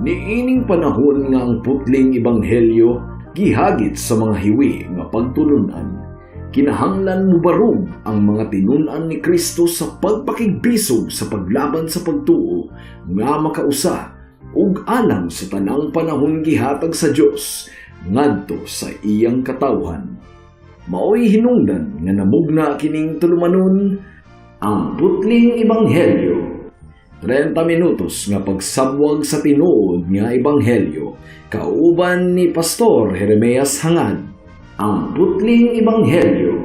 Niining panahon nga ang putling ebanghelyo gihagit sa mga hiwi nga pagtulunan, kinahanglan mubarog ang mga tinun-an ni Kristo sa pagpakigbisog sa paglaban sa pagtuo nga makausa ug alang sa tanang panahon gihatag sa Dios ngadto sa iyang katawhan. Maoy hinungdan nga namugna kining tulumanon, Ang Putling Ebanghelyo. 30 minutos nga pagsabwag sa tinuod nga ebanghelyo kauban ni Pastor Jeremias Hangad. Ang Putling Ebanghelyo.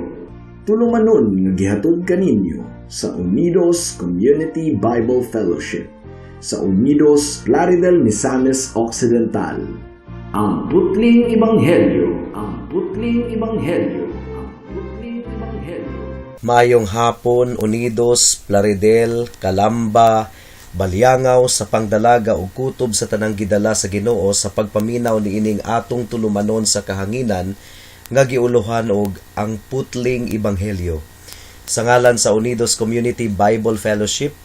Tulumanon nga gihatod kaninyo sa Unidos Community Bible Fellowship sa Unidos, Plaridel, Misamis Occidental. Ang Putling Ebanghelyo. Ang Putling Ebanghelyo. Ang Putling Ebanghelyo. Maayong hapon, Unidos, Plaridel, Calamba, Baliangao sa pangdalaga ug kutob sa tanang gidala sa Ginoo sa pagpaminaw niining atong tulumanon sa kahanginan nga giuluhan og Ang Putling Ebanghelyo. Sa ngalan sa Unidos Community Bible Fellowship,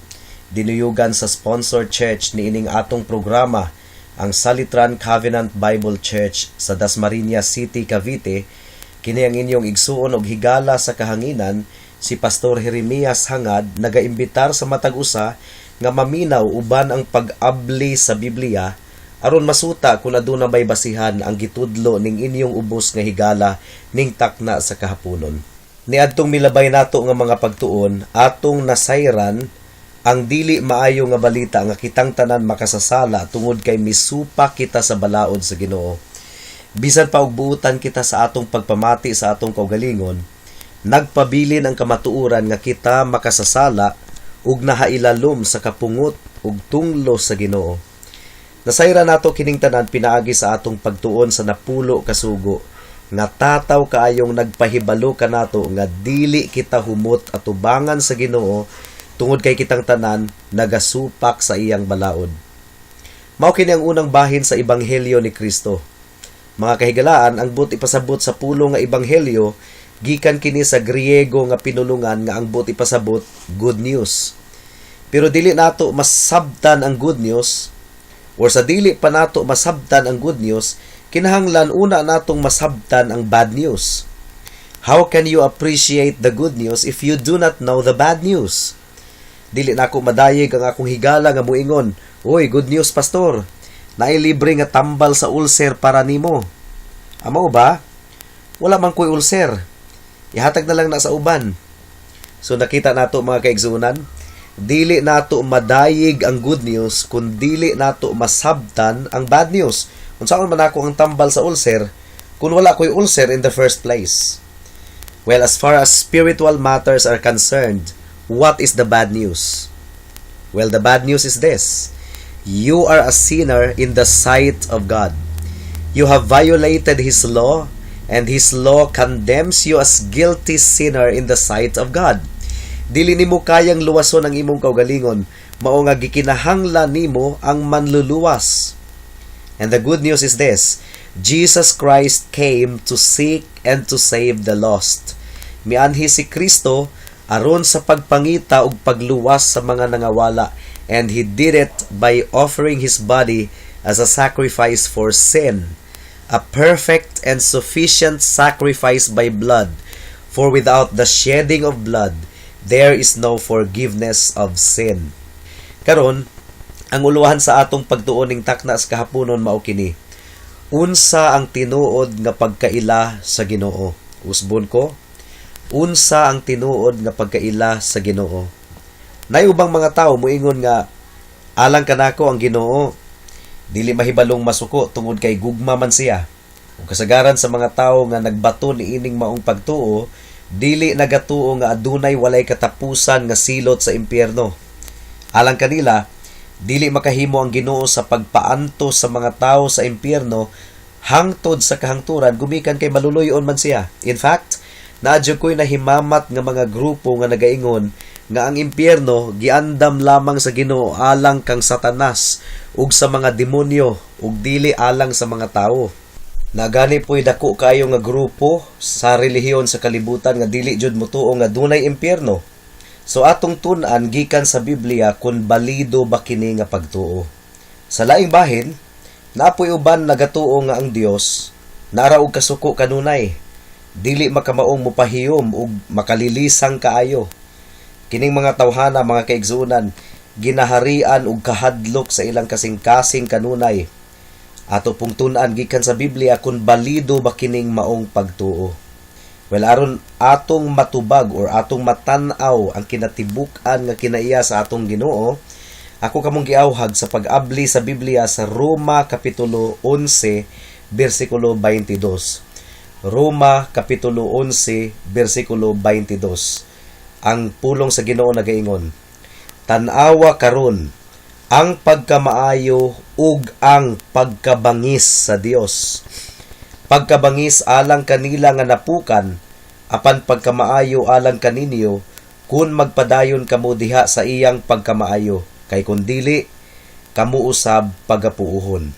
dinuyugan sa sponsor church niining atong programa, ang Salitran Covenant Bible Church sa Dasmariñas City, Cavite, kini ang inyong igsuon og higala sa kahanginan, si Pastor Jeremias Hangad, nagaimbitar sa matag usa nga maminaw uban ang pag-abli sa Biblia aron masuta kung aduna may basihan ang gitudlo ning inyong ubos nga higala ning takna sa kahaponon. Niadtong milabay nato nga mga pagtuon, atong nasayran ang dili maayo nga balita nga kitang tanan makasasala tungod kay misupak kita sa balaod sa Ginoo. Bisan pa og buutan kita sa atong pagpamati sa atong kaugalingon, nagpabilin ang kamatuoran nga kita makasasala ug nahailalom sa kapungot ug tunglo sa Ginoo. Nasayran nato kining tanan pinaagi sa atong pagtuon sa 10 ka sugo nga tataw kaayong nagpahibalo kanato nga dili kita humot atubangan sa Ginoo tungod kay kitang tanan nagasupak sa iyang balaod. Mao kini ang unang bahin sa ebanghelyo ni Kristo. Mga kahigalaan, ang buot ipasabot sa pulong nga ebanghelyo, gikan kini sa Griego nga pinulungan nga ang buot ipasabot, good news. Pero dili nato masabtan ang good news or sa dili pa nato masabtan ang good news, kinahanglan una natong masabtan ang bad news. How can you appreciate the good news if you do not know the bad news? Dili nako madayeg ang akong higala nga muingon, "Uy, good news, Pastor. Naay libre nga tambal sa ulcer para nimo." Mao ba? Wala man ko'y ulcer. Ihatag na lang na sa uban. So nakita nato, mga kaigsuonan, dili nato madayeg ang good news kung dili nato masabtan ang bad news. Unsaon man ako ang tambal sa ulcer kung wala ko'y ulcer in the first place? Well, as far as spiritual matters are concerned, what is the bad news? Well, the bad news is this. You are a sinner in the sight of God. You have violated His law, and His law condemns you as guilty sinner in the sight of God. Dili nimo kayang luwason ang imong kaugalingon, mao nga gikinahanglan nimo ang manluluwas. And the good news is this: Jesus Christ came to seek and to save the lost. Mianhi si Kristo aron sa pagpangita ug pagluwas sa mga nangawala, and He did it by offering His body as a sacrifice for sin, a perfect and sufficient sacrifice by blood, for without the shedding of blood there is no forgiveness of sin. Karon, ang uluhan sa atong pagtuon ning takna sa kahaponon mao kini: Unsa ang tinuod nga pagkaila sa Ginoo? Usbon ko, unsa ang tinuod nga pagkaila sa Ginoo? Naay ubang mga tawo moingon nga alang kanako ang Ginoo dili mahibalong masuko tungod kay gugma man siya. Ug kasagaran sa mga tawo nga nagbato niining maong pagtuo, dili nagatuo nga adunay walay katapusan nga silot sa impyerno. Alang kanila, dili makahimo ang Ginoo sa pagpaantos sa mga tawo sa impyerno hangtod sa kahangturan gumikan kay maluluy-on man siya. In fact, naa jud ko'y nahimamat nga mga grupo nga nagaingon nga ang impyerno giandam lamang sa Ginoo alang kang Satanas ug sa mga demonyo ug dili alang sa mga tawo. Nagani po'y dako kaayo nga grupo sa relihiyon sa kalibutan nga dili jud motuo nga dunay impyerno. So atong tun-an gikan sa Biblia kung balido ba kini nga pagtuo. Sa laing bahin, Naa poy uban nagatuo nga ang Dios naa ra og kasuko kanunay, dili makamaong mopahiyom ug makalilisang kaayo. Kining mga tawhana, mga kaigsuonan, ginaharian og kahadlok sa ilang kasing-kasing kanunay. Ato pong tun-an gikan sa Biblia kung balido ba kining maong pagtuo. Well, aron atong matubag or atong matan-aw ang kinatibuk-an nga kinaiya sa atong Ginoo, ako kamong giawhag sa pag-abli sa Biblia sa Roma kapitulo 11 bersikulo 22. Roma kapitulo 11 bersikulo 22. Ang pulong sa Ginoo nagaingon, "Tan-awa karon ang pagkamaayo ug ang pagkabangis sa Dios. Pagkabangis alang kanila nga napukan, apan pagkamaayo alang kaninyo kun magpadayon kamo diha sa iyang pagkamaayo, kay kun dili, kamo usab pagapuohon."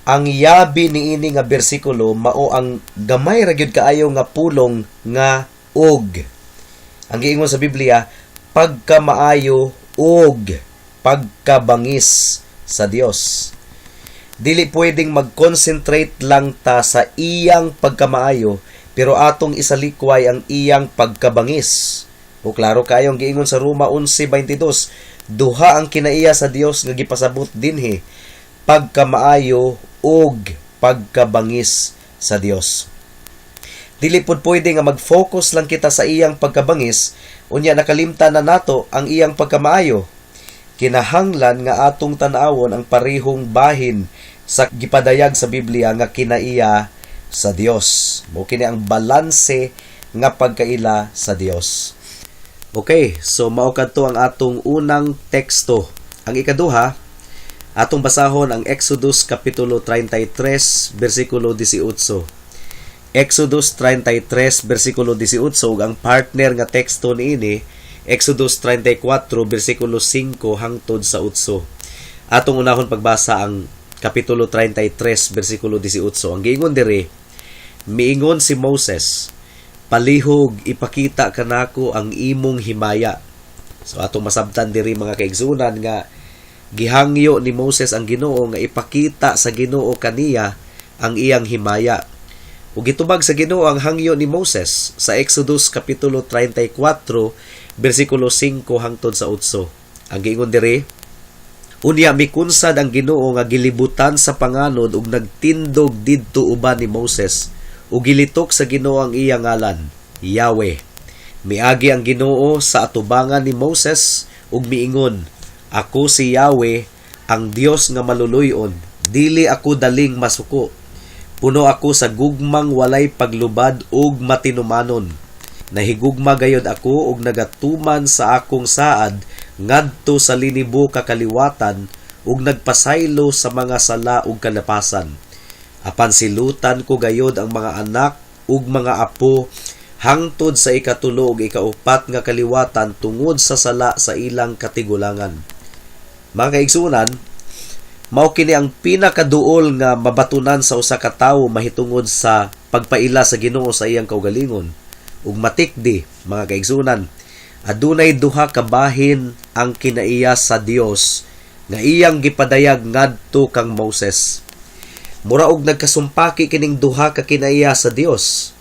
Ang yabi niini nga bersikulo mao ang gamay ra gyud kaayo nga pulong nga "og". Ang giingon sa Biblia, pagkamaayo ug pagkabangis sa Dios. Dili pwedeng mag-concentrate lang ta sa iyang pagkamaayo pero atong isalikway ang iyang pagkabangis. O klaro kaayo ang giingon sa Roma 11:22, duha ang kinaiya sa Dios nga gipasabot dinhi, pagkamaayo ug pagkabangis sa Dios. Dili pud pwede nga mag-focus lang kita sa iyang pagkabangis unya nakalimtan na nato ang iyang pagkamaayo. Kinahanglan nga atong tan-awon ang parehong bahin sa gipadayag sa Biblia nga kinaiya sa Dios. Mao kini ang balanse nga pagkaila sa Dios. Okay, so mao kadto ang atong unang teksto. Ang ikaduha, atong basahon ang Exodus kapitulo 33 bersikulo 18. Exodus 33 bersikulo 18 ug ang partner nga teksto niini, Exodus 34 bersikulo 5 hangtod sa 8. Atong unahon pagbasa ang kapitulo 33 bersikulo 18. Ang giingon diri, miingon si Moses, "Palihog ipakita kanako ang imong himaya." So atong masabtan diri, mga kaigsunan, nga gihangyo ni Moses ang Ginoo nga ipakita sa Ginoo kaniya ang iyang himaya. Ug gitubag sa Ginoo ang hangyo ni Moses sa Exodus kapitulo 34 bersikulo 5 hangtod sa 8. Ang giingon diri, unya mikunsad ang Ginoo nga gilibutan sa panganod ug nagtindog didto uban ni Moses, ug gilitok sa Ginoo ang iya ngalan, Yahweh. Miagi ang Ginoo sa atubangan ni Moses ug miingon, "Ako si Yahweh, ang Dios nga maluluy-on, dili ako daling masuko. Puno ako sa gugmang walay paglubad ug matinumanon. Nahigugma gayod ako ug nagatuman sa akong saad ngadto sa linibo ka kaliwatan ug nagpasaylo sa mga sala ug kalapasan. Apan silutan ko gayod ang mga anak ug mga apo hangtod sa ikatulo ug ikaupat nga kaliwatan tungod sa sala sa ilang katigulangan." Mga kaigsuonan, mao kini ang pinakaduol nga mabatunan sa usa ka tawo mahitungod sa pagpaila sa Ginoo sa iyang kaugalingon. Ug matikdi, mga kaigsuonan, adunay duha ka bahin ang kinaiya sa Dios nga iyang gipadayag ngadto kang Moses. Mura og nagkasumpaki kining duha ka kinaiya sa Dios.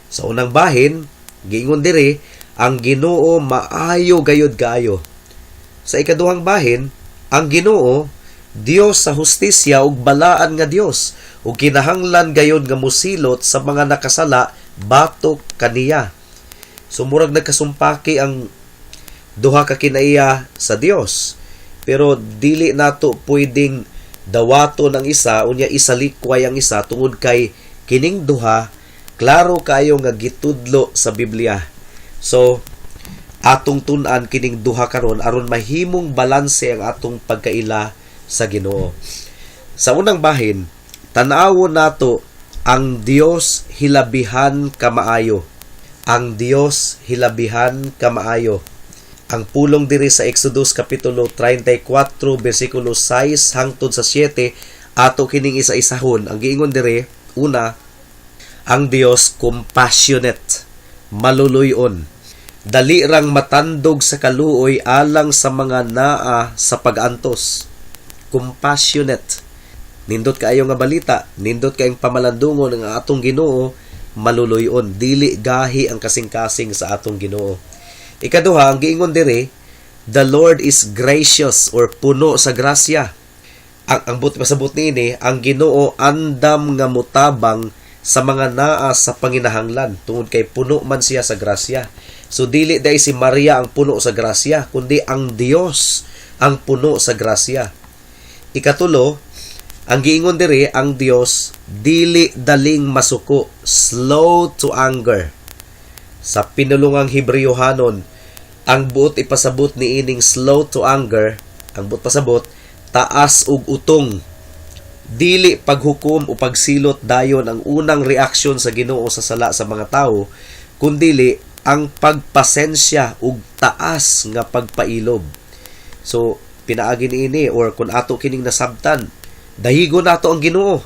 Sa unang bahin, giingon diri, ang Ginoo maayo gayod kaayo. Sa ikaduhang bahin, ang Ginoo Dios sa hustisya ug balaan nga Dios ug kinahanglan gayod nga mosilot sa mga nakasala batok kaniya. So murag nagkasumpaki ang duha ka kinaiya sa Dios. Pero dili nato pwedeng dawaton ang isa unya isalikway ang isa tungod kay kining duha klaro kaayo nga gitudlo sa Biblia. So atong tun-an kining duha karon aron mahimong balanse ang atong pagkaila sa Ginoo. Sa unang bahin, tan-awon nato ang Dios hilabihan kamaayo. Ang Dios hilabihan kamaayo. Ang pulong diri sa Exodus kapitulo 34 bersikulo 6 hangtod sa 7, ato kining isa-isahon. Ang giingon diri, una, ang Dios compassionate, maluluy-on. Dali rang matandog sa kaluoy alang sa mga naa sa pag-antos. Compassionate. Nindot kaayo nga balita, nindot kaayong pamalandungon ang atong Ginoo maluluyon, dili gahi ang kasing-kasing sa atong Ginoo. Ikaduha, ang giingon diri, the Lord is gracious or puno sa grasya. Ang buot pasabot niini, ang Ginoo andam nga mutabang sa mga naa sa panginahanglan tungod kay puno man siya sa grasya. So dili diay si Maria ang puno sa grasya, kundi ang Dios ang puno sa grasya. Ikatulo, ang giingon diri, ang Dios dili daling masuko, slow to anger. Sa pinulungang Hebreohanon, ang buot ipasabot niining slow to anger, ang buot pasabot, taas ug utong. Dili paghukom o pagsilot dayon ang unang reaksyon sa Ginoo sa sala sa mga tawo, kundili ang pagpasensya ug taas nga pagpailob. So pinaagi niini or kung ato kining nasabtan, dayigon nato ang Ginoo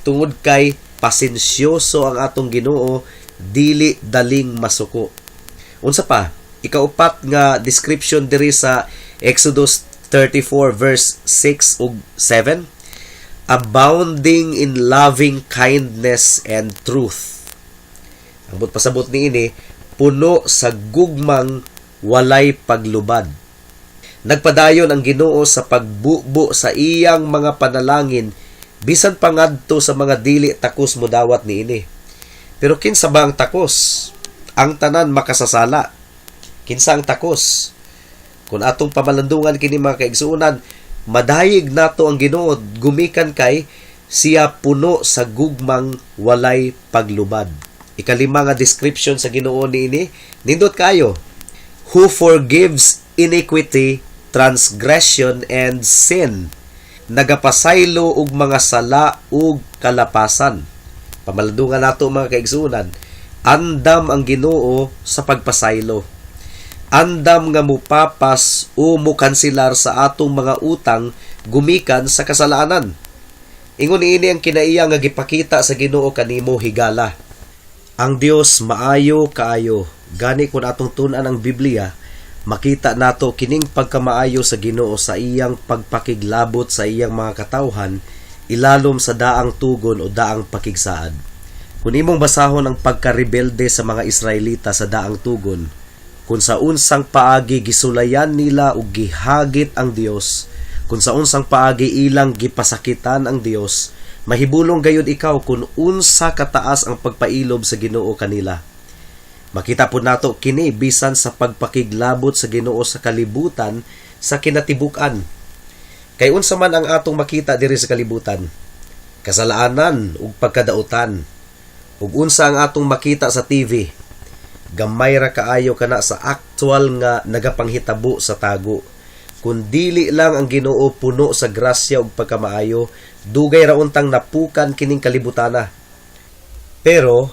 tungod kay pasensyoso ang atong Ginoo, dili daling masuko. Unsa pa? Ikaupat nga description diri sa Exodus 34 verse 6 ug 7, abounding in loving kindness and truth. Ang buot pasabot niini, puno sa gugmang walay paglubad. Nagpadayon ang Ginoo sa pagbubo sa iyang mga panalangin bisan pa ngadto sa mga dili takos modawat niini. Pero kinsa ba ang takos? Ang tanan makasasala. Kinsa ang takos? Kung atong pamalandungan kini, mga kaigsuonan, madayig nato ang Ginoo gumikan kay siya puno sa gugmang walay paglubad. Ikalima nga description sa Ginoo niini, nindot kayo. Who forgives iniquity, transgression and sin. Nagapasaylo og mga sala ug kalapasan. Pamalandungan nato, mga kaigsuonan, andam ang Ginoo sa pagpasaylo. Andam nga mupapas o mukansilar sa atong mga utang gumikan sa kasalanan. Ingon niini ang kinaiya nga gipakita sa Ginoo kanimo, higala. Ang Dios maayo kaayo. Gani kung atong tun-an ang Biblia, makita nato kining pagkamaayo sa Ginoo sa iyang pagpakiglabot sa iyang mga katawhan ilalom sa daang tugon o daang pakigsaad. Kung imong basahon ang pagkarebelde sa mga Israelita sa daang tugon, kung sa unsang paagi gisulayan nila og gihagit ang Dios, kung sa unsang paagi ilang gipasakitan ang Dios, mahibulong gayud ikaw kung unsa kataas ang pagpailob sa Ginoo kanila. Makita po nato kini bisan sa pagpakiglabot sa Ginoo sa kalibutan sa kinatibuk-an. Kay unsa man ang atong makita diri sa kalibutan? Kasalanan ug pagkadautan. Ug unsa ang atong makita sa TV? Gamay ra kaayo kana sa actual nga nagapanghitabo sa tago. Kung dili lang ang Ginoo puno sa grasya ug pagkamaayo, dugay ra untang napukan kining kalibutana. Pero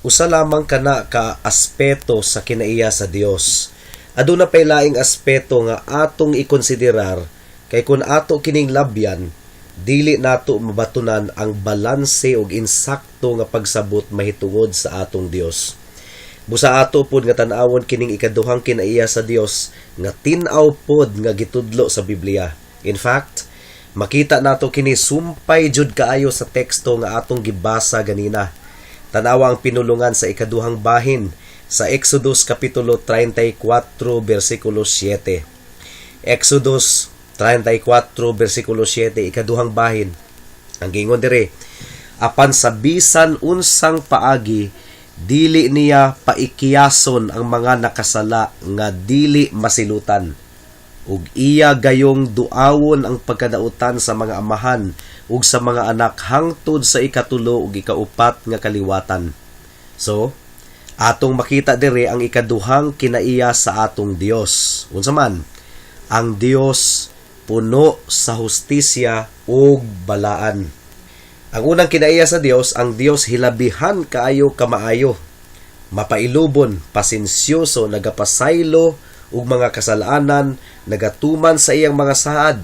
usa lamang kana ka aspeto sa kinaiya sa Dios. Aduna pay laing aspeto nga atong ikonsiderar kay kung ato kining labyan, dili nato mabatunan ang balanse ug insakto nga pagsabot mahitungod sa atong Dios. Busa ato pod nga tan-awon kining ikaduhang kinaiya sa Dios nga tin-aw pod nga gitudlo sa Biblia. In fact, makita nato kini sumpay jud kaayo sa teksto nga atong gibasa ganina. Tanawa ang pinulungan sa ikaduhang bahin sa Exodus kapitulo 34 bersikulo 7. Exodus 34 bersikulo 7, ikaduhang bahin. Ang giingon dire, apan sa bisan unsang paagi dili niya paikiyason ang mga nakasala nga dili masilutan, ug iya gayong duawon ang pagkadautan sa mga amahan ug sa mga anak hangtod sa ikatulo ug ikaupat nga kaliwatan. So, atong makita diri ang ikaduhang kinaiya sa atong Dios. Unsa man? Ang Dios puno sa hustisya ug balaan. Ang unang kinaiya sa Dios, ang Dios hilabihan kaayo kamaayo. Mapailubon, pasensyoso, nagapasaylo ug mga kasalanan, nagatuman sa iyang mga saad.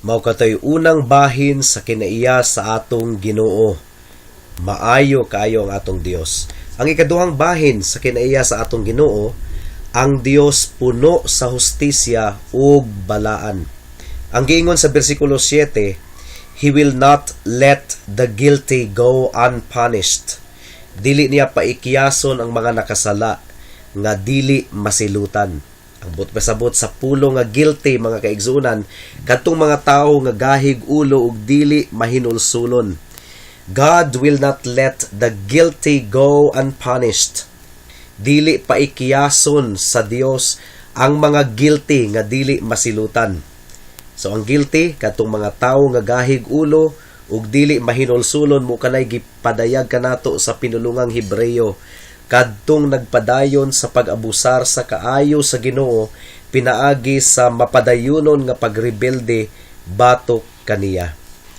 Mao katoy unang bahin sa kinaiya sa atong Ginoo. Maayo kaayo ang atong Dios. Ang ikaduhang bahin sa kinaiya sa atong Ginoo, ang Dios puno sa hustisya ug balaan. Ang giingon sa bersikulo 7, He will not let the guilty go unpunished. Dili niya paikyason ang mga nakasala nga dili masilutan. Ang buot pasabot sa pulong nga guilty, mga kaigsuonan, kadtong mga tawo nga gahig ulo ug dili mahinulsulon. God will not let the guilty go unpunished. Dili paikyason sa Dios ang mga guilty nga dili masilutan. So ang guilty, kadtong mga tawo nga gahig ulo ug dili mahinulsulon, mao kanay gipadayag kanato sa pinulungang Hebreo, kadtong nagpadayon sa pag-abusar sa kaayo sa Ginoo pinaagi sa mapadayunon nga pagrebelde batok kaniya.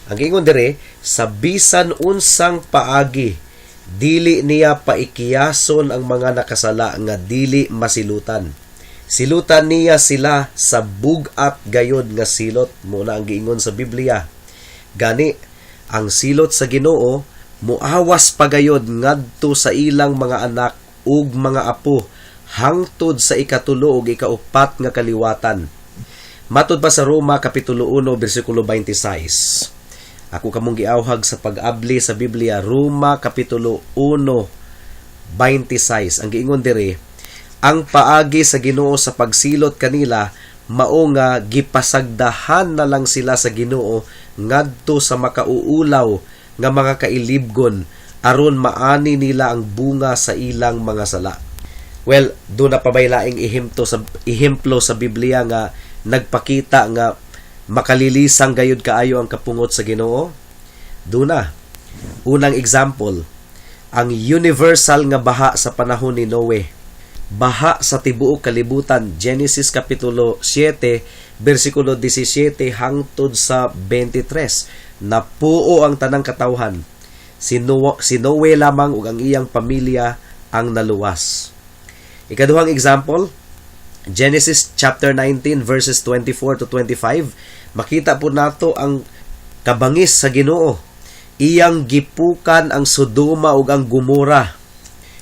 Ang giingon dire, sa bisan unsang paagi, dili niya paikiyason ang mga nakasala nga dili masilutan. Silutan niya sila sa bug-at gayod nga silot, mao na ang giingon sa Biblia. Gani ang silot sa Ginoo muawas pagayod ngadto sa ilang mga anak ug mga apo hangtod sa ikatulo ug ikaupat nga kaliwatan. Matud pa sa Roma kapitulo 1 bersikulo 26. Ako kamong giawhag sa pag-abli sa Biblia, Roma kapitulo 1 26. Ang giingon diri, ang paagi sa Ginoo sa pagsilot kanila mao nga gipasagdahan na lang sila sa Ginoo ngadto sa makauulaw nga mga kailibgon aron maani nila ang bunga sa ilang mga sala. Well, duna pa bay laing ehemplo sa Biblia nga nagpakita nga makalilisang gayud kaayo ang kapungot sa Ginoo? Duna. Unang example, ang universal nga baha sa panahon ni Noe. Baha sa tibuok kalibutan, Genesis kapitulo 7 bersikulo 17 hangtod sa 23. Napuo ang tanang katawhan. Si Noe lamang ug ang iyang pamilya ang naluwas. Ikaduhang example, Genesis chapter 19 verses 24 to 25, makita po nato ang kabangis sa Ginoo. Iyang gipukan ang Sodoma ug ang Gomora.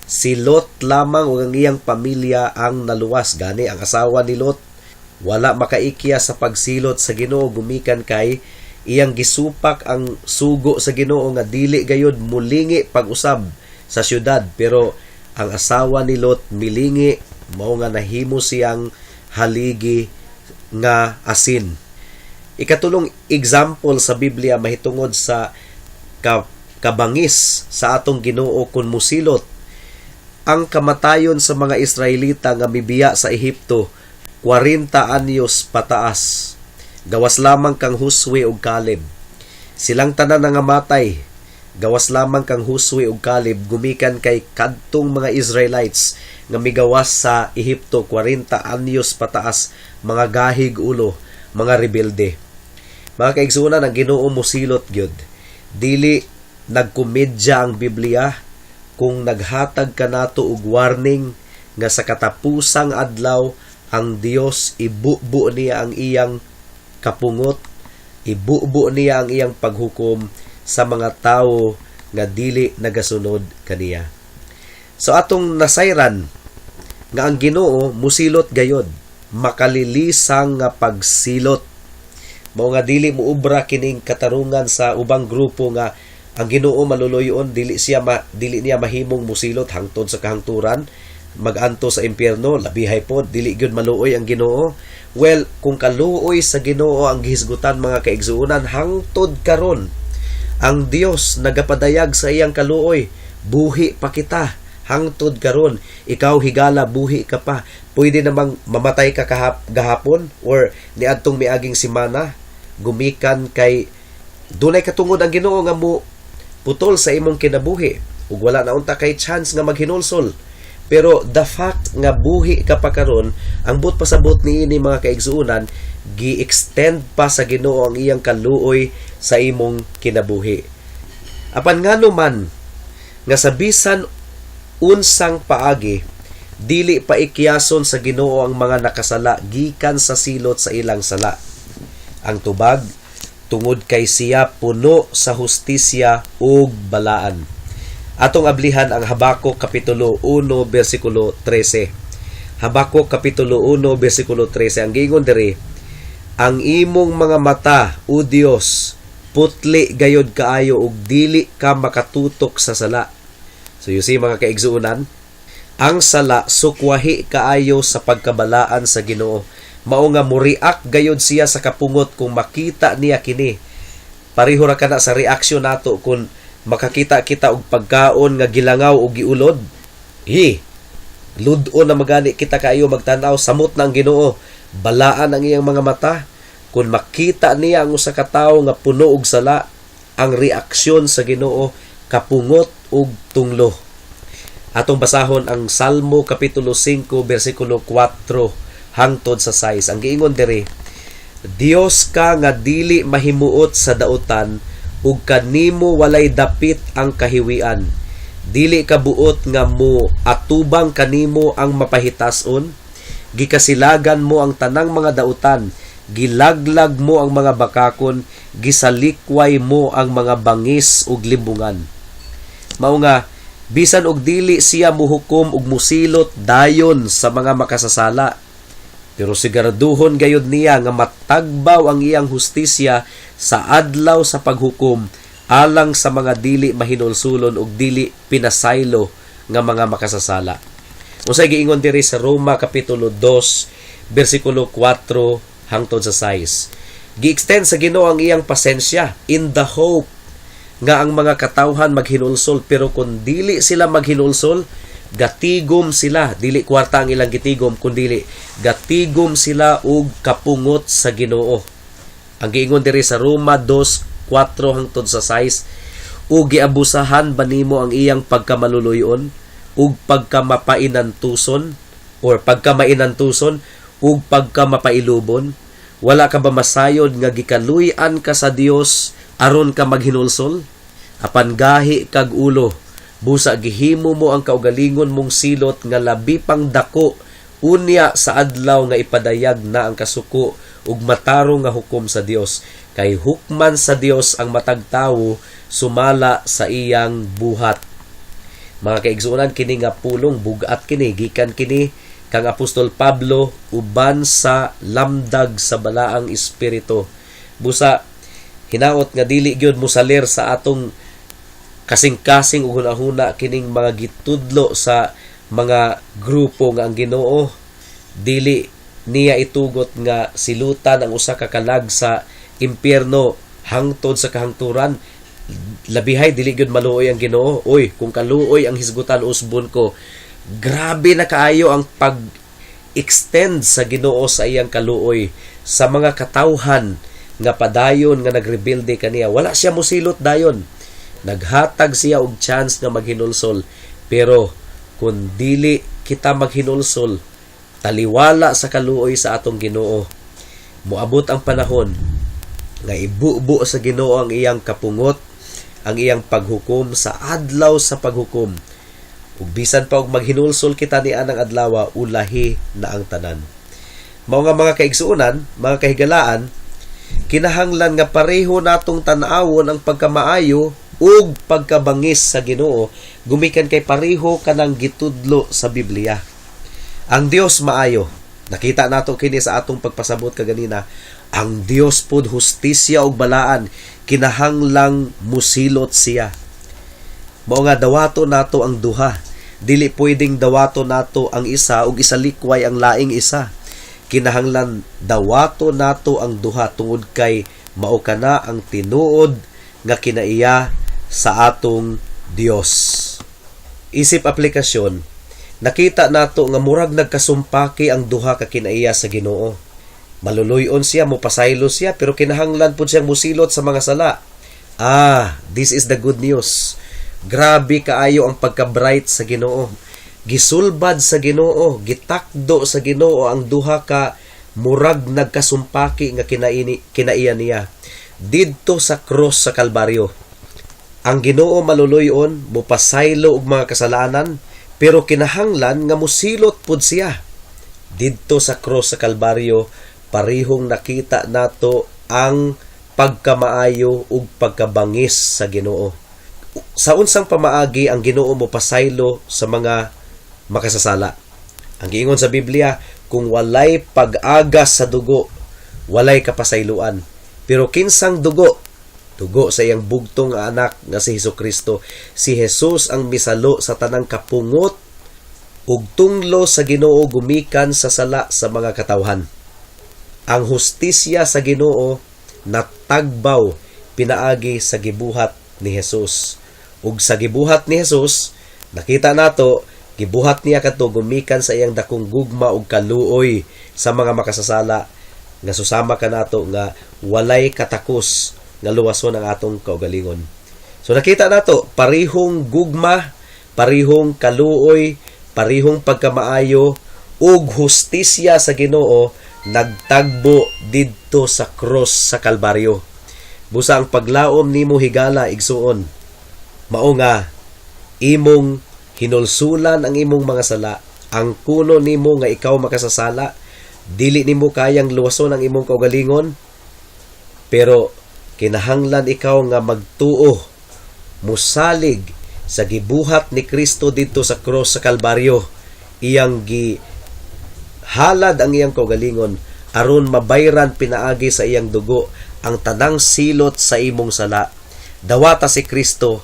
Si Lot lamang ug ang iyang pamilya ang naluwas. Gani ang asawa ni Lot wala makaikya sa pagsilot sa Ginoo gumikan kay iyang gisupak ang sugo sa Ginoo nga dili gayod mulingi pag-usab sa syudad, pero ang asawa ni Lot milingi, mao nga nahimo siyang haligi nga asin. Ikatulong example sa Biblia mahitungod sa kabangis sa atong Ginoo kun musilot, ang kamatayon sa mga Israelita nga mibiya sa Ehipto 40 anyos pataas. Gawas lamang kang Josue ug Caleb. Silang tanan nangamatay. Gawas lamang kang Josue ug Caleb gumikan kay kadtong mga Israelites nga migawas sa Ehipto 40 anyos pataas, mga gahig ulo, mga rebelde. Mga kaigsuonan, ang Ginoo mosilot gyud. Dili nagkomedya ang Biblia kung naghatag kanato og warning nga sa katapusang adlaw ang Dios ibubo niya ang iyang kapungot, ibubo niya ang iyang paghukom sa mga tawo nga dili nagasunod kaniya. So atong nasayran nga ang Ginoo musilot gayod, makalilisang nga pagsilot. Mao nga dili moobra kining katarungan sa ubang grupo nga ang Ginoo maluluyon, dili niya mahimong musilot hangtod sa kahangturan, maganto sa impyerno, labihay pod dili gyud maluoy ang Ginoo. Well, kung kaluoy sa Ginoo ang gihisgutan, mga kaigsuonan, hangtod karon ang Dios nagapadayag sa iyang kaluoy. Buhi pa kita hangtod karon. Ikaw, higala, buhi ka pa. Pwede namang mamatay ka gahapon or niadtong miaging semana gumikan kay dunay katungod ang Ginoo nga mo putol sa imong kinabuhi ug wala na unta kay chance nga maghinulsol. Pero the fact nga buhi ka pa karon, ang buot pasabot niini, mga kaigsuonan, gi-extend pa sa Ginoo ang iyang kaluoy sa imong kinabuhi. Apan ngano man nga sa bisan unsang paagi dili pa ikyason sa Ginoo ang mga nakasala gikan sa silot sa ilang sala? Ang tubag, tungod kay siya puno sa hustisya ug balaan. Atong ablihan ang Habakuk kapitulo 1 bersikulo 13. Habakuk kapitulo 1 bersikulo 13, ang giingon diri, "Ang imong mga mata, O Dios, Putli gayod kaayo og dili ka makatutok sa sala. So you see, mga kaigsuonan, ang sala sukwahi kaayo sa pagkabalaan sa Ginoo. Mao nga muriak gayod siya sa kapungot kung makita niya kini. Pareho ra kana sa reaksyon nato kung makakita kita og pagkaon nga gilangaw o giulod. Hi, lud-on na magani kita kaayo magtan-aw, samot na ang Ginoo. Balaan ang iyang mga mata. Kung makita niya ang usa ka tawo nga puno og sala, ang reaksyon sa Ginoo kapungot ug tunglo. Atong basahon ang Salmo kapitulo 5 bersikulo 4 hangtod sa 6. Ang giingon diri, "Dios ka nga dili mahimuot sa dautan ug kanimo walay dapit ang kahiwian. Dili ka buot nga mo atubang kanimo ang mapahitason. Gikasilagan mo ang tanang mga dautan, gilaglag mo ang mga bakakon, gisalikway mo ang mga bangis ug limbungan." Mao nga bisan og dili siya muhukom ug musilot dayon sa mga makasasala, pero siguraduhon gayud niya nga matagbaw ang iyang hustisya sa adlaw sa paghukom alang sa mga dili mahinulsulon ug dili pinasaylo nga mga makasasala. Unsay giingon diri sa Roma kapitulo 2 bersikulo 4 hangtod sa 6? Gi-extend sa Ginoo ang iyang pasensya in the hope nga ang mga katawhan maghinulsol, pero kung dili sila maghinulsol, gatigom sila. Dili kwarta ang ilang gitigom, kundili gatigom sila og kapungot sa Ginoo. Ang giingon diri sa Roma 2:4 hangtod sa 6, "Ug giabusahan ba nimo ang iyang pagkamaluluyon ug pagkamapainantuson or pagkamainantuson ug pagkamapailubon? Wala ka ba masayod nga gikaluy-an ka sa Dios aron ka maghinulsol? Apan gahi kag ulo, busa gihimo mo ang kaugalingon mong silot nga labi pang dako unya sa adlaw nga ipadayag na ang kasuko ug matarong nga hukom sa Dios. Kay hukman sa Dios ang matag tawo sumala sa iyang buhat." Mga kaigsuonan, kini nga pulong bugat kini, gikan kini kang Apostol Pablo uban sa lamdag sa Balaang Espiritu. Busa hinaot nga dili gyud mosalir sa atong kasing-kasing ug hunahuna kining mga gitudlo sa mga grupo nga ang Ginoo dili niya itugot nga silutan ang usa ka kalag sa impyerno hangtod sa kahangturan. Labihay dili gyud maluoy ang Ginoo. Oy, kung kaluoy ang hisgutan, usbon ko. Grabe na kaayo ang pag extend sa Ginoo sa iyang kaluoy sa mga katawhan nga padayon nga nagrebelde kaniya. Wala siya mosilot dayon, naghatag siya og chance nga maghinulsol, pero kung dili kita maghinulsol, taliwala sa kaluoy sa atong Ginoo, moabot ang panahon nga ibubo sa Ginoo ang iyang kapungot, ang iyang paghukom sa adlaw sa paghukom. Ug bisan pa og maghinulsol kita ni anang adlaw, ulahi na ang tanan. Mao nga, mga kaigsuonan, mga kahigalaan, kinahanglan nga pareho natong tan-awon ang pagkamaayo ug pagkabangis sa Ginoo gumikan kay pareho kanang gitudlo sa Biblia. Ang Dios maayo. Nakita nato kini sa atong pagpasabot kaganina. Ang Dios pod hustisya ug balaan, kinahanglang musilot siya. Mao nga dawato nato ang duha. Dili pwedeng dawato nato ang isa ug isalikway ang laing isa. Kinahanglan dawato nato ang duha tungod kay mao kana ang tinuod nga kinaiya sa atong Dios. Isip aplikasyon, nakita nato nga murag nagkasumpaki ang duha ka kinaiya sa Ginoo. Maluluyon siya, mopasaylo siya, pero kinahanglan pud siyang musilot sa mga sala. Ah, this is the good news. Grabe kaayo ang pagka-bright sa Ginoo. Gisulbad sa Ginoo, gitakdo sa Ginoo ang duha ka murag nagkasumpaki nga kinaiya niya didto sa cross sa Kalbaryo. Ang Ginoo maluluyon, mopasaylo og mga kasalanan, pero kinahanglan nga mosilot pud siya. Didto sa cross sa Kalbaryo, parehong nakita nato ang pagkamaayo ug pagkabangis sa Ginoo. Sa unsang pamaagi ang Ginoo mopasaylo sa mga makasasala? Ang giingon sa Biblia, kung walay pag-agas sa dugo, walay kapasayloan. Pero kinsang dugo? Dugo sa iyang bugtong nga anak nga si Hesukristo. Si Jesus ang misalo sa tanang kapungot ug tunglo sa Ginoo gumikan sa sala sa mga katawhan. Ang hustisya sa Ginoo natagbaw pinaagi sa gibuhat ni Jesus. Ug sa gibuhat ni Jesus, nakita nato gibuhat niya kadto gumikan sa iyang dakong gugma ug kaluoy sa mga makasasala nga susama kanato nga walay katakos nga luwason ang atong kaugalingon. So nakita nato parihong gugma, parihong kaluoy, parihong pagkamaayo ug hustisya sa Ginoo nagtagbo didto sa cross sa Kalbaryo. Busa ang paglaom nimo, higala igsuon, mao nga imong hinulsulan ang imong mga sala, ang kuno nimo nga ikaw makasasala, dili nimo kayang luwason ang imong kaugalingon, pero kinahanglan ikaw nga magtuo, musalig sa gibuhat ni Kristo didto sa cross sa Kalbaryo. Iyang gi halad ang iyang kaugalingon aron mabayran pinaagi sa iyang dugo ang tanang silot sa imong sala. Dawata si Kristo,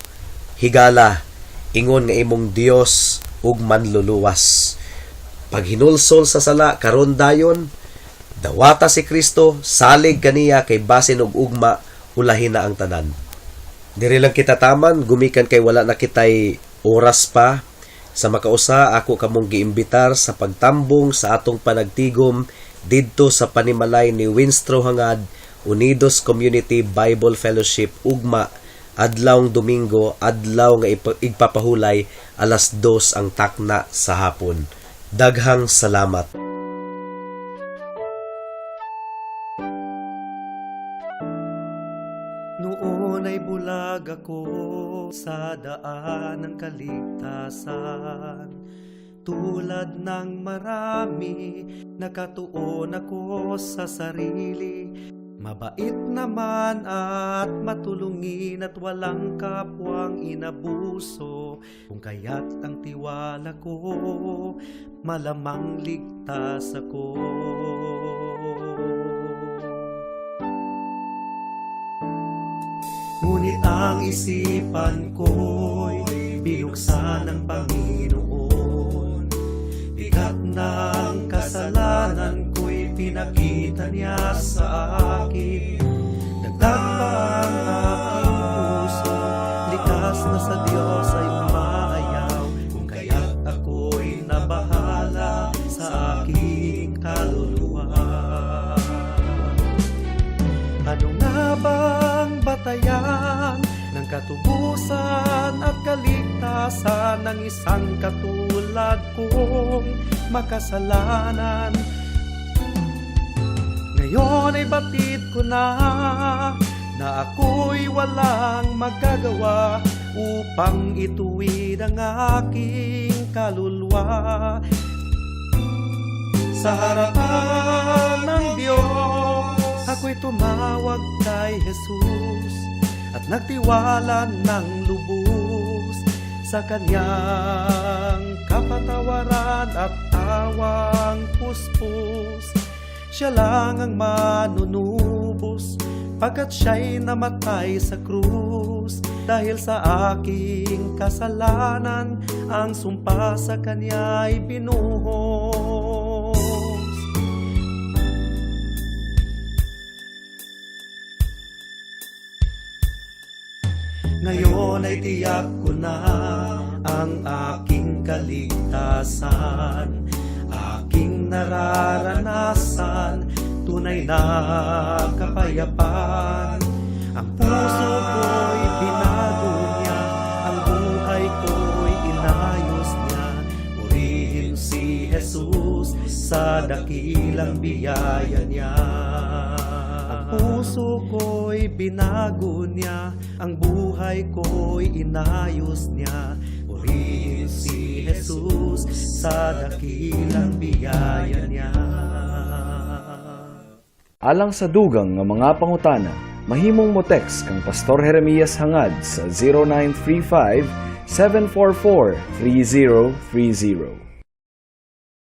higala, ingon nga imong Dios ug manluluwas. Paghinulsol sa sala karon dayon, dawata si Kristo, salig kaniya kay basin og ugma ulahin na ang tanan. Diri lang kita taman gumikan kay wala na kitay oras pa. Sa makausa, ako kamong giimbitar sa pagtambong sa atong panagtigom didto sa panimalay ni Winstro Hangad, Unidos Community Bible Fellowship, ugma adlawng Domingo, adlaw nga igpapahulay, 2:00 ang takna sa hapon. Daghang salamat. Noon ay bulag ako sa daan ng kaligtasan. Tulad ng marami, nakatuon ako sa sarili. Mabait naman at matulungin at walang kapwang inabuso. Kung kaya't ang tiwala ko, malamang ligtas ako. Ngunit ang isipan ko'y binuksan ng Panginoon. Bigat ng kasalanan ko'y pinakita niya sa akin. Dagdag pa ang aking puso, likas na sa Diyos ay umaayaw. Kung kaya't ako'y nabahala sa aking kaluluwa. Ano nga bang batayan ng katubusan at kaligtasan ng isang katulad kong makasalanan? Ngayon ay batid ko na na ako'y walang magagawa upang ituwid ang aking kaluluwa. Sa harapan ng Diyos, ako'y tumawag kay Jesus at nagtiwala ng lubos sa kanyang kapatawaran at awang puspos. Siya lang ang manunubos pagkat siya'y namatay sa krus. Dahil sa aking kasalanan, ang sumpa sa kanya'y binuhos. Ngayon ay tiyak ko na ang aking kaligtasan, aking nararanasan, tunay na kapayapaan. Ang puso ko'y binago niya, ang buhay ko'y inayos niya. Purihin si Jesus sa dakilang biyaya niya. Ang puso ko'y binago niya, ang buhay ko'y inayos niya. Purihin si Jesus sa dakilang biyaya niya. Alang sa dugang nga mga pangutana, mahimong mo text kang Pastor Jeremias Hangad sa 0935 744 3030.